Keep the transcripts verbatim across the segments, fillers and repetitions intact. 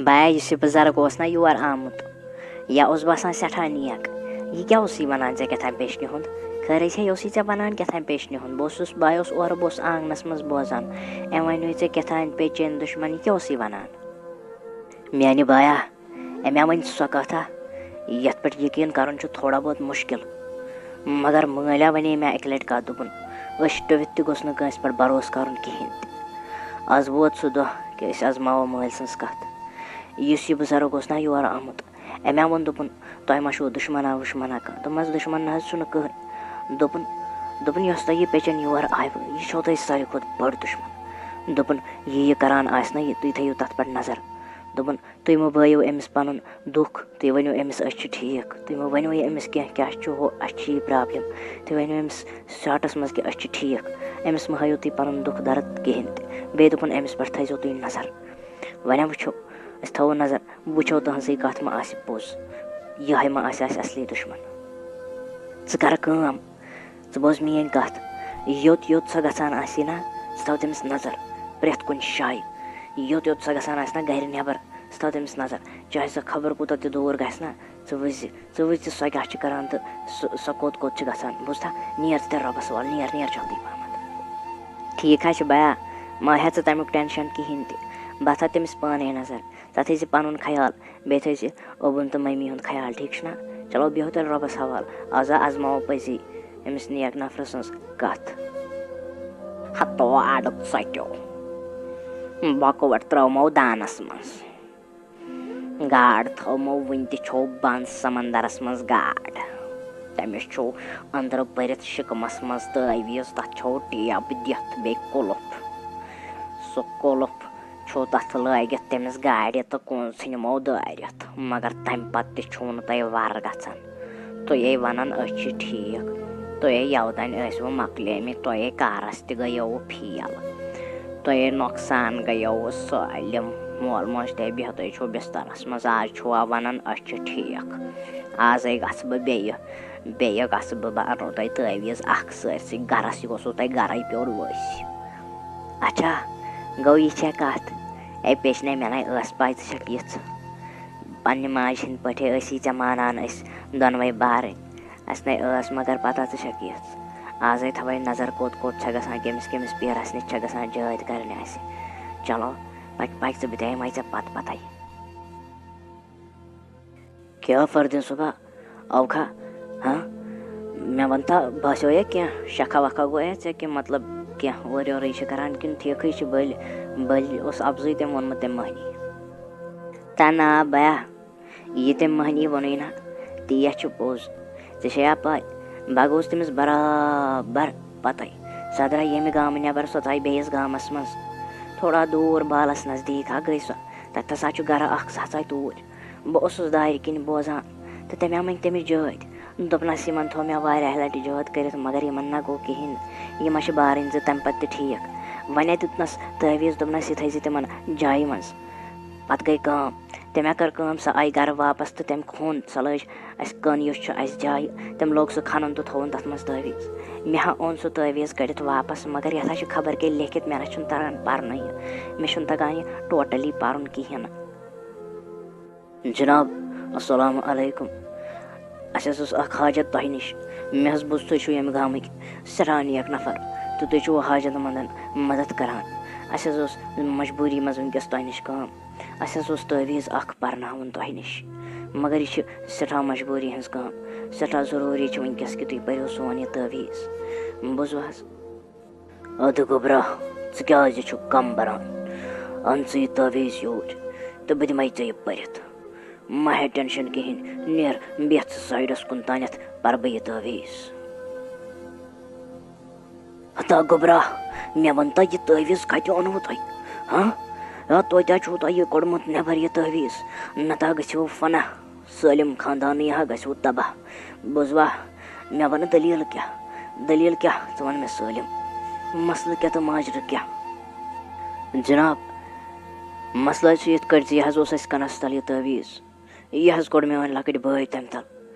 بایا، یُس یہِ بُزرگ اوس نا یور آمُت، یہِ اوس باسان سٮ۪ٹھاہ نیک۔ یہِ کیٛاہ اوس یہِ وَنان ژےٚ کیٛاہ تام پیچنہِ ہُنٛد؟ خٲرٕے چھا، یہِ اوسُے ژےٚ وَنان کیٛاہ تام پیچنہِ ہُنٛد؟ بہٕ اوسُس، بہٕ آیوس اورٕ، بہٕ اوسُس آنٛگنَس منٛز بوزان۔ أمۍ وَنیو ژےٚ کیٛاہ تام پیچن دُشمَن، یہِ کیٛاہ اوس یہِ وَنان؟ میٛانہِ بایا، أمۍ ہا ؤنۍ سۄ کَتھا، یَتھ پٮ۪ٹھ یقیٖن کَرُن چھُ تھوڑا بہت مُشکِل۔ مگر مٲلۍ ہا وَنے مےٚ اَکہِ لَٹہِ کَتھ، دوٚپُن، أچھ ٹُوِتھ تہِ گوٚژھ نہٕ کٲنٛسہِ پٮ۪ٹھ بھروسہٕ کَرُن کِہیٖنۍ تہِ۔ آز ووت سُہ دۄہ کہِ أسۍ آزماوو مٲلۍ سٕنٛز کَتھ۔ یُس یہِ بُزرگ اوس نا یور آمُت، أمۍ ہا ووٚن، دوٚپُن، تۄہہِ ما چھُو دُشمنا وُشمنا کانٛہہ؟ دوٚپمَس، دُشمن نہ حظ چھُنہٕ کٕہٕنۍ۔ دوٚپُن، دوٚپُن، یۄس تۄہہِ یہِ پیچن یور آیوٕ، یہِ چھو تۄہہِ ساروی کھۄتہٕ بٔڑ دُشمن۔ دوٚپُن، یہِ یہِ کران آسہِ نا، یہِ، تُہۍ تھٲیِو تَتھ پٮ۪ٹھ نظر۔ دوٚپُن، تُہۍ مہٕ بٲیِو أمِس پَنُن دُکھ، تُہۍ ؤنِو أمِس أسۍ چھِ ٹھیٖک، تُہۍ مہٕ ؤنِو یہِ أمِس کینٛہہ، کیٛاہ چھُ ہُہ، اَسہِ چھِ یہِ پرٛابلِم، تُہۍ ؤنِو أمِس شاٹَس منٛز کہِ أسۍ چھِ ٹھیٖک، أمِس مہٕ ہٲیِو تُہۍ پَنُن دُکھ درد کِہیٖنۍ تہِ، بیٚیہِ دوٚپُن أمِس پٮ۪ٹھ تھٲیزیو تُہۍ نظر۔ وۄنۍ وٕچھو، أسۍ تھاوو نظر، وٕچھو تُہٕنٛزٕے کَتھ ما آسہِ پوٚز، یِہوٚے ما آسہِ اَسہِ اَصلی دُشمَن۔ ژٕ کَر کٲم، ژٕ بوز میٛٲنۍ کَتھ، یوٚت یوٚت سۄ گژھان آسہِ نا، ژٕ تھاو تٔمِس نظر، پرٛٮ۪تھ کُنہِ جایہِ، یوٚت یوٚت سۄ گژھان آسہِ نا گَرِ نٮ۪بَر، ژٕ تھاو تٔمِس نظر، چاہے سۄ خبر کوٗتاہ تہِ دوٗر گژھِ نا، ژٕ وٕچھ زِ، ژٕ وٕچھ زِ سۄ کیٛاہ چھِ کَران تہٕ سُہ، سۄ کوٚت کوٚت چھِ گژھان، بوٗزتھا؟ نیر ژٕ تیٚلہِ رۄبَس حوالہٕ، نیر، نیر جلدی پَہمَتھ۔ ٹھیٖک حظ چھُ بیا، مہ ہےٚ ژٕ تَمیُک ٹٮ۪نشَن کِہیٖنۍ تہِ، بہٕ تھاو تٔمِس پانَے نظر، ژٕ تھٲیزِ پَنُن خیال، بیٚیہِ تھٲیزِ اوبُن تہٕ مٔمی ہُنٛد خیال، ٹھیٖک چھُنہ؟ چلو، بیٚہو تیٚلہِ رۄبَس حوالہٕ، آز آزماوو پٔزی أمِس نیک نفرٕ سٕنٛز کَتھ۔ ہتو اَڈٕ ژۄٹیو، بۄکہٕ وَٹ ترٛٲومو دانَس منٛز۔ گاڈ تھٲومو وُنہِ تہِ چھو بنٛد سمندرس منٛز گاڈ۔ تٔمِس چھو أنٛدرٕ بٔرِتھ شِکمس منٛز تٲویٖز، تتھ چھو ٹیپ دِتھ بیٚیہِ قُلف۔ سُہ قُلف چھو تتھ لٲگِتھ تٔمِس گاڈِ تہٕ کُن ژھٕنمو دٲرِتھ، مگر تمہِ پتہٕ تہِ چھو نہٕ تۄہہِ ورٕ گژھان۔ تُہۍ ہے ونان أسۍ چھِ ٹھیٖک، تُہۍ ہے یودانۍ ٲسوٕ مۄکلیمٕتۍ، تۄہہِ ہے کارس تہِ گٔیوٕ فیل۔ تۄہے نۄقصان گٔیوٕ سٲلِم۔ مول موج تہِ بِہتٕے چھُو بِستَرَس منٛز۔ آز چھُوا وَنان أسۍ چھِ ٹھیٖک؟ آزَے گژھٕ بہٕ بیٚیہِ، بیٚیہِ گژھٕ بہٕ، بہٕ اَنو تۄہہِ تٲویٖز اَکھ سٲرسٕے گَرَس، یہِ گوٚژھوُ تۄہہِ گَرَے پیوٚر ؤسۍ۔ اچھا، گوٚو یہِ چھےٚ کَتھ؟ اے پیچنے، مےٚ نَے ٲس پَے ژٕ چھَکھ یِژھ۔ پنٛنہِ ماجہِ ہِنٛدۍ پٲٹھۍ ٲسی ژےٚ مانان أسۍ دۄنوَے بارٕنۍ۔ اَسہِ نَے ٲس مگر پَتہ ژٕ چھَکھ یِژھ۔ آزَے تھاوَے نظر کوٚت کوٚت چھےٚ گژھان، کٔمِس کٔمِس پیٖرَس نِش چھےٚ گژھان جٲدۍ کَرنہِ اَسہِ۔ چلو، پَکہِ پَکہِ ژٕ، بہٕ تہِ یِمَے ژےٚ پَتہٕ پَتَے۔ کیٛاہ فردیٖن صٲبا، اوکھا؟ ہاں؟ مےٚ وَن تہ، باسیو یا کینٛہہ شکھا وکھا گوٚو یا ژےٚ کینٛہہ، مطلب، کینٛہہ اورٕ یورٕ یہِ چھِ کَران کِنہٕ ٹھیٖکھٕے چھِ؟ بٔلۍ، بٔلۍ اوس اَپزُے تٔمۍ ووٚنمُت تٔمۍ مٔہنی۔ تہ نا بیا، یہِ تٔمۍ مٔہنی ووٚنُے نہ، تی چھُ پوٚز۔ ژےٚ چھےٚ یا پَے، بہٕ گوٚوُس تٔمِس برابر پَتَے۔ سۄ درٛاے ییٚمہِ گامہٕ نٮ۪بر، سۄ ژاے بیٚیِس گامَس منٛز۔ تھوڑا دوٗر بالَس نزدیٖک ہا گٔے سۄ۔ تَتہِ ہسا چھُ گرٕ اَکھ، سۄ ژاے توٗرۍ۔ بہٕ اوسُس دارِ کِنۍ بوزان تہٕ تٔمۍ آو مٔنٛگۍ تٔمِس جٲدۍ۔ دوٚپنَس، یِمَن تھوٚو مےٚ واریاہ لَٹہِ جٲدۍ کٔرِتھ، مگر یِمَن نہ گوٚو کِہیٖنۍ۔ یِم ہا چھِ بارٕنۍ زٕ، تَمہِ پَتہٕ تہِ ٹھیٖک۔ وۄنۍ ہا دیُتنَس تٲویٖز، دوٚپنَس، یہِ تھٲیزِ تِمَن جایہِ منٛز۔ پَتہٕ گٔے کٲم، تٔمۍ ہا کٔر کٲم، سۄ آیہِ گَرٕ واپَس تہٕ تٔمۍ کھوٗن، سۄ لٲج اَسہِ کٔن یُس چھُ اَسہِ جایہِ، تٔمۍ لوگ سُہ کھَنُن تہٕ تھووُن تَتھ منٛز تٲویٖز۔ مےٚ ہا اوٚن سُہ تٲویٖز کٔڑِتھ واپَس، مگر یَتھ ہا چھُ خبر کیٛاہ لیکھِتھ، مےٚ نہ چھُنہٕ تَران پَرنٕے یہِ۔ مےٚ چھُنہٕ تَگان یہِ ٹوٹلی پَرُن کِہیٖنۍ نہٕ۔ جِناب، السلام علیکُم۔ اَسہِ حظ اوس اَکھ حاجت تۄہہِ نِش۔ مےٚ حظ بوٗز تُہۍ چھِو ییٚمہِ گامٕکۍ سٮ۪ٹھاہ نیک نفر تہٕ تُہۍ چھِو حاجت مندَن مدد کران۔ اَسہِ حظ اوس مجبوٗری منٛز وٕنکٮ۪س تۄہہِ نِش کٲم۔ اَسہِ حظ اوس تٲویٖز اَکھ پَرناوُن تۄہہِ نِش، مگر یہِ چھِ سٮ۪ٹھاہ مجبوٗری ہٕنٛز کٲم۔ سٮ۪ٹھاہ ضروٗری چھِ وٕنکٮ۪س کہِ تُہۍ پٔرِو سون یہِ تٲویٖز۔ بوٗزوٕ حظ؟ اَدٕ گوٚبرا، ژٕ کیٛازِ چھُکھ کم بران؟ اَن ژٕ یہِ تٲویٖز یوٗرۍ تہٕ بہٕ دِمَے ژےٚ یہِ پٔرِتھ۔ مہ ہےٚ ٹٮ۪نشَن کِہیٖنۍ، نیر بیٚہہ ژٕ سایڈَس کُن تانٮ۪تھ، پَرٕ بہٕ یہِ تٲویٖز۔ ہتا گوٚبرا، مےٚ وَن تہ، یہِ تٲویٖز کَتہِ اوٚنوُ تۄہہِ؟ ہاں؟ یا توتہِ چھُو تۄہہِ یہِ کوٚڑمُت نٮ۪بَر یہِ تٲویٖز؟ نَتہٕ گٔژھِو فنا۔ سٲلِم خاندانٕے ہا گژھِوٕ تباہ۔ بوٗزوا، مےٚ وَنہٕ دٔلیٖل کیٛاہ؟ دٔلیٖل کیٛاہ؟ ژٕ وَن مےٚ سٲلِم۔ مسلہٕ کیٛاہ تہٕ ماجرٕ کیٛاہ؟ جِناب، مسلہٕ حظ چھُ یِتھ کٲٹھۍ زِ یہِ حظ اوس اَسہِ کَنَس تَل یہِ تٲویٖز۔ یہِ حظ کوٚڑ مےٚ وۄنۍ لۄکٕٹۍ بٲے تَمہِ تَل۔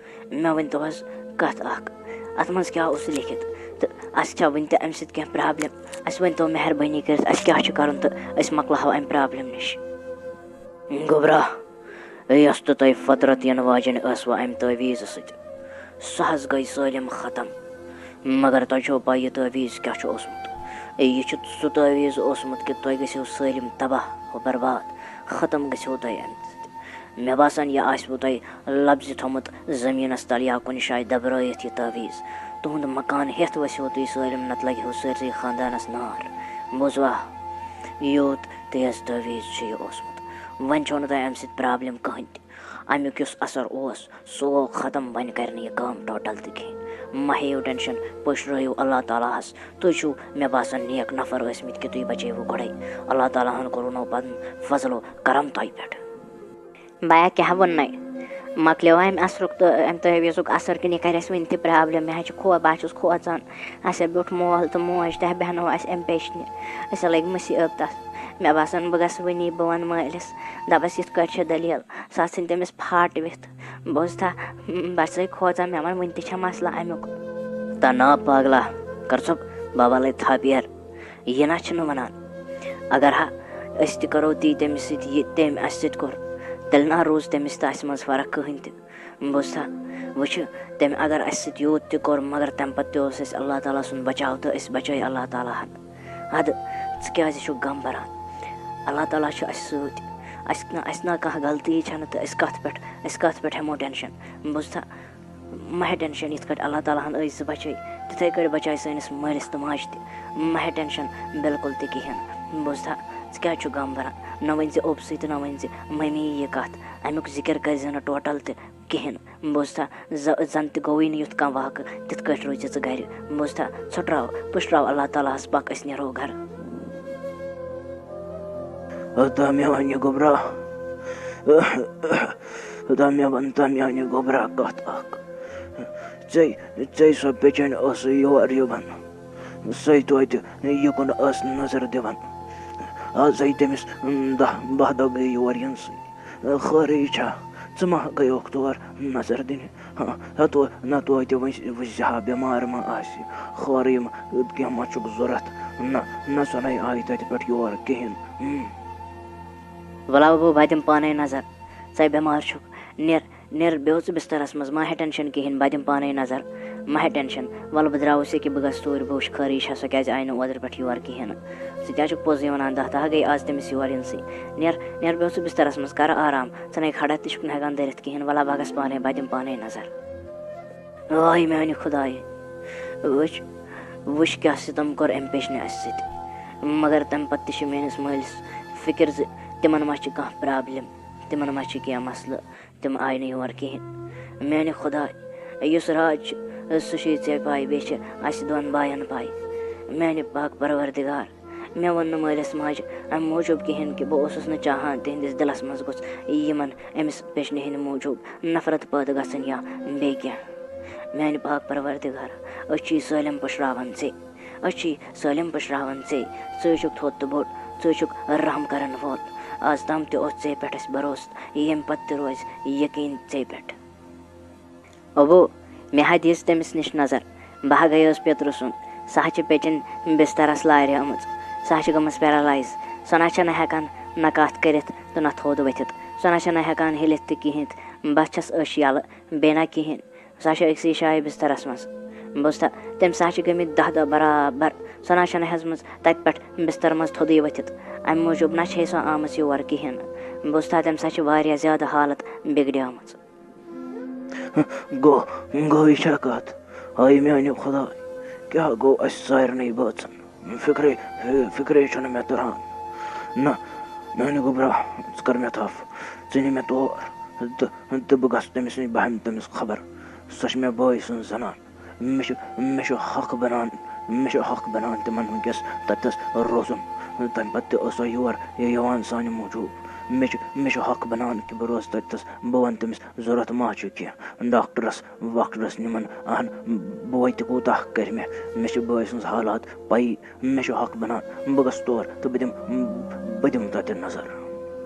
مےٚ ؤنۍ تو حظ کَتھ اَکھ، اَتھ منٛز کیٛاہ اوس لیکھِتھ؟ تہٕ اَسہِ چھا وٕنہِ تہِ اَمہِ سۭتۍ کینٛہہ پرٛابلِم؟ اَسہِ ؤنۍ تو مہربٲنی کٔرِتھ، اَسہِ کیٛاہ چھُ کَرُن تہٕ أسۍ مۄکلاہو اَمہِ پرٛابلِم نِش۔ گوٚبرا، یۄس تہٕ تۄہہِ فطرت یِنہٕ واجیٚنۍ ٲسوٕ اَمہِ تعویٖذٕ سۭتۍ، سۄ حظ گٔے سٲلِم ختم۔ مگر تۄہہِ چھو پَے یہِ تعویٖذ کیٛاہ چھُ اوسمُت؟ یہِ چھُ سُہ تعویٖذ اوسمُت کہِ تۄہہِ گٔژھِو سٲلِم تباہ و برباد، ختم گٔژھِو تۄہہِ اَمہِ سۭتۍ۔ مےٚ باسان، یہِ آسِوٕ تۄہہِ لفظِ تھوٚمُت زٔمیٖنَس تَل یا کُنہِ جایہِ دَبرٲیِتھ یہِ تعویٖذ۔ تُہُنٛد مکان ہیٚتھ ؤسِو تُہۍ سٲلِم، نَتہٕ لَگہِ ہو سٲرسٕے خاندانَس نار۔ بوٗزوا؟ یوٗت تیز تعویٖذ چھُ یہِ اوسمُت۔ وۄنۍ چھو نہٕ تۄہہِ اَمہِ سۭتۍ problem کٕہٕنۍ تہِ۔ اَمیُک یُس اثر اوس، سُہ گوٚو ختم، وۄنۍ کَرِ نہٕ یہِ کٲم total تہِ کِہیٖنۍ۔ مہ ہیٚیِو tension، پُشرٲیِو اللہ تعالیٰ ہَس۔ تُہۍ چھِو، مےٚ باسان، نیک نفر ٲسۍمٕتۍ کہِ تُہۍ بچیوٕ گۄڈَے۔ اللہ تعالیٰ ہَن کوٚروُنو پَنُن فضل و کرم تۄہہِ پٮ۪ٹھ۔ بایا، کیٛاہ ووٚننَے؟ مۄکلیو اَمہِ اثرُک تہٕ اَمہِ تعویٖذُک اثر کِنہٕ یہِ کَرِ اَسہِ وٕنہِ تہِ problem؟ مےٚ حظ چھِ کھو-، بہٕ حظ چھُس کھوژان۔ اَسہِ ہا بیوٗٹھ مول تہٕ موج، تۄہہِ بیٚہنو اَسہِ اَمہِ پیچھنہِ۔ أسۍ ہا لٔگۍ مُصیٖبتَس۔ مےٚ باسان، بہٕ گژھٕ وٕنی، بہٕ وَنہٕ مٲلِس، دَپَس، یِتھ کٲٹھۍ چھِ دٔلیٖل۔ سۄ ژھٕنہِ تٔمِس پھاٹوِتھ۔ بوٗزتھا؟ بہٕ چھَسَے کھوژان، مےٚ وَن، وٕنہِ تہِ چھا مسلہٕ اَمیُک؟ تا نا پاگلا، کر ژھۄپ، بابا لَے تھاپیر۔ یہِ نہ چھِنہٕ وَنان۔ اگر ہا أسۍ تہِ کَرو تی تٔمِس سۭتۍ، یہِ تٔمۍ اَسہِ سۭتۍ کوٚر، تیٚلہِ نہ روٗز تٔمِس تہٕ اَسہِ منٛز فرق کٕہٕنۍ تہِ۔ بوٗزتھا؟ وٕچھِ، تٔمۍ اگر اَسہِ سۭتۍ یوٗت تہِ کوٚر، مگر تَمہِ پَتہٕ تہِ اوس اَسہِ اللہ تعالیٰ سُنٛد بچاو تہٕ أسۍ بچٲے اللہ تعالیٰ ہَن۔ اَدٕ ژٕ کیٛازِ چھُکھ غم بَران؟ اللہ تعالیٰ چھُ اَسہِ سۭتۍ۔ اَسہِ نہ، اَسہِ نہ کانٛہہ غلطی چھَنہٕ، تہٕ أسۍ کَتھ پٮ۪ٹھ، أسۍ کَتھ پٮ۪ٹھ ہٮ۪مو tension؟ بوٗزتھا؟ مہ ہےٚ tension، یِتھ کٲٹھۍ اللہ تعالیٰ ہَن ٲسۍ زٕ بَچٲے، تِتھَے کٲٹھۍ بَچاے سٲنِس مٲلِس تہٕ ماجہِ تہِ۔ مہ ہےٚ tension بِلکُل تہِ کِہیٖنۍ۔ بوٗزتھا؟ ژٕ کیٛازِ چھُکھ غم بَران؟ نہ ؤنۍ زِ اوٚبسٕے تہٕ نہ ؤنۍ زِ مٔمی یہِ کَتھ۔ اَمیُک ذِکِر کٔرۍ زِ نہٕ total تہِ کِہیٖنۍ۔ بوٗزتھا؟ ز-، زَن تہِ گوٚوٕے نہٕ یُتھ کانٛہہ واقعہٕ، تِتھ کٲٹھۍ روٗزِ ژٕ گَرِ۔ بوٗزتھا؟ ژھۄٹراو، پُشراو اللہ تعالیٰ ہَس، پَکھ، أسۍ نیرو گَرٕ۔ ہتا میٛانہِ گوٚبرا، ہتا مےٚ وَن تا میٛانہِ گوٚبرا کَتھ اَکھ۔ ژے، ژے سۄ پیٚچَن ٲسٕے یور یِوان، سۄے توتہِ یِکُن ٲس نظر دِوان۔ آزَے تٔمِس دَہ باہ دۄہ گٔے یور یِنسٕے۔ خٲرٕے چھا؟ ژٕ ما گٔیوکھ تور نظر دِنہِ؟ ہا، ہتو، نہ توتہِ وٕچھ-، وٕچھزِ ہا بٮ۪مار ما آسہِ، خٲرٕے ما، کینٛہہ ما چھُکھ ضوٚرَتھ؟ نہ، نہ، سۄ نَے آیہِ تَتہِ پٮ۪ٹھ یور کِہیٖنۍ۔ ہم۔ وَلہٕ بہٕ، بہٕ دِمہٕ پانَے نظر۔ ژَے بٮ۪مار چھُکھ، نیر، نیر بیٚہہ ژٕ بِستَرَس منٛز، ما ہےٚ tension کِہیٖنۍ، بہٕ دِمہٕ پانَے نظر، ما ہےٚ tension۔ وَلہٕ بہٕ درٛاوُس ییٚکیٛاہ، بہٕ گژھٕ توٗرۍ، بہٕ وٕچھٕ خٲرٕے چھا، سۄ کیٛازِ آیہِ نہٕ اوترٕ پٮ۪ٹھ یور کِہیٖنۍ نہٕ؟ ژٕ تہِ ہا چھُکھ پوٚزُے وَنان، دَہ دۄہ گٔے آز تٔمِس یور یِنسٕے۔ نیر، نیر بیٚہہ ژٕ بِستَرَس منٛز، کَرٕ آرام، ژٕ نَے کھڑا تہِ چھُکھ نہٕ ہٮ۪کان دٔرِتھ کِہیٖنۍ، وَلہٕ بہٕ گژھٕ پانَے، بہٕ دِمہٕ پانَے نظر۔ آے میٛانہِ خۄدایہِ، وٕچھ، وٕچھ کیٛاہ ستم کوٚر أمۍ پیٚچھنہِ اَسہِ سۭتۍ۔ مگر تَمہِ پَتہٕ تہِ چھِ میٛٲنِس مٲلِس فِکِر زِ تِمَن ما چھِ کانٛہہ problem، تِمَن ما چھِ کینٛہہ مسلہٕ، تِم آیہِ نہٕ یور کِہیٖنۍ۔ میٛانہِ خۄداے، یُس راز چھُ، سُہ چھُے ژےٚ پَے، بیٚیہِ چھِ اَسہِ دۄن بایَن پَے۔ میٛانہِ پاک پروردگار، مےٚ ووٚن نہٕ مٲلِس ماجہِ اَمہِ موٗجوٗب کِہیٖنۍ کہِ بہٕ اوسُس نہٕ چاہان تِہِنٛدِس دِلَس منٛز گوٚژھ یِمَن أمِس پیٚچھنہِ ہِنٛدِ موٗجوٗب نفرت پٲدٕ گژھٕنۍ یا بیٚیہِ کینٛہہ۔ میٛانہِ پاک پروردگار، أسۍ چھِ یہِ سٲلِم پُشراوان ژےٚ۔ أسۍ چھِ یہِ سٲلِم پُشراوان ژےٚ۔ ژٕے چھُکھ تھوٚد تہٕ بوٚڑ، ژٕے چھُکھ رحم کرن وول۔ آز تام تہِ اوس ژےٚ پٮ۪ٹھ اَسہِ بھروسہٕ، ییٚمہِ پتہٕ تہِ روزِ یقیٖن ژےٚ پٮ۪ٹھ۔ ابو، مےٚ ہا دِژ تٔمِس نِش نظر۔ بہٕ ہا گٔیوس پیٚترٕ سُنٛد۔ سۄ ہا چھِ پیٚچِن بسترس لارے آمٕژ۔ سۄ ہا چھِ گٔمٕژ paralyze۔ سۄ نہ چھےٚ نہٕ ہٮ۪کان نہ کتھ کٔرِتھ تہٕ نہ تھوٚد ؤتھِتھ۔ سۄ نہ چھےٚ نہٕ ہٮ۪کان ہِلِتھ تہِ کِہیٖنۍ تہٕ بس چھَس أچھ یَلہٕ، بیٚیہِ نہ کِہیٖنۍ۔ سۄ چھےٚ أکسٕے جایہِ بسترس منٛز۔ بوٗزتھا، تٔمِس ہا چھِ گٔمٕتۍ دَہ دۄہ برابر۔ سۄ نہ چھےٚ نہٕ ہٮ۪ژمٕژ تَتہِ پٮ۪ٹھ بستر منٛز تھوٚدُے ؤتھِتھ۔ اَمہِ موٗجوٗب نہ چھےٚ سۄ آمٕژ یور کِہیٖنۍ نہٕ۔ بوٗزتھا، تٔمِس ہا چھِ واریاہ زیادٕ حالت بِگڑیمٕژ۔ گوٚو، گوٚو یہِ چھا کَتھ؟ ہاے میٛانہِ خۄداے، کیٛاہ گوٚو اَسہِ سارنٕے بٲژَن؟ فِکرے، فِکرے چھُنہٕ مےٚ تَران۔ نہ، میٛانہِ گوٚبرا، ژٕ کَر مےٚ تھَپھ، ژٕ نہِ مےٚ تور۔ تہٕ، تہٕ بہٕ گژھٕ تٔمِس نِش، بہٕ ہٮ۪مہٕ تٔمِس خبر۔ سۄ چھِ مےٚ بٲے سٕنٛز زنان۔ مےٚ چھُ، مےٚ چھُ حق بنان، مےٚ چھُ حق بنان تِمن وٕنکیٚس تَتٮ۪س روزُن۔ تَمہِ پتہٕ تہِ ٲس سۄ یور یِوان سانہِ موٗجوٗب۔ مےٚ چھُ، مےٚ چھُ حق بنان کہِ بہٕ روزٕ تَتٮ۪س، بہٕ وَنہٕ تٔمِس ضوٚرَتھ ما چھُ کینٛہہ، ڈاکٹرس واکٹرس نِمن اہن، بوے تہِ کوٗتاہ کرِ مےٚ، مےٚ چھِ بٲے سٕنٛز حالات پَیی، مےٚ چھُ حق بنان بہٕ گژھٕ تور تہٕ بہٕ دِمہٕ، بہٕ دِمہٕ تَتٮ۪ن نظر۔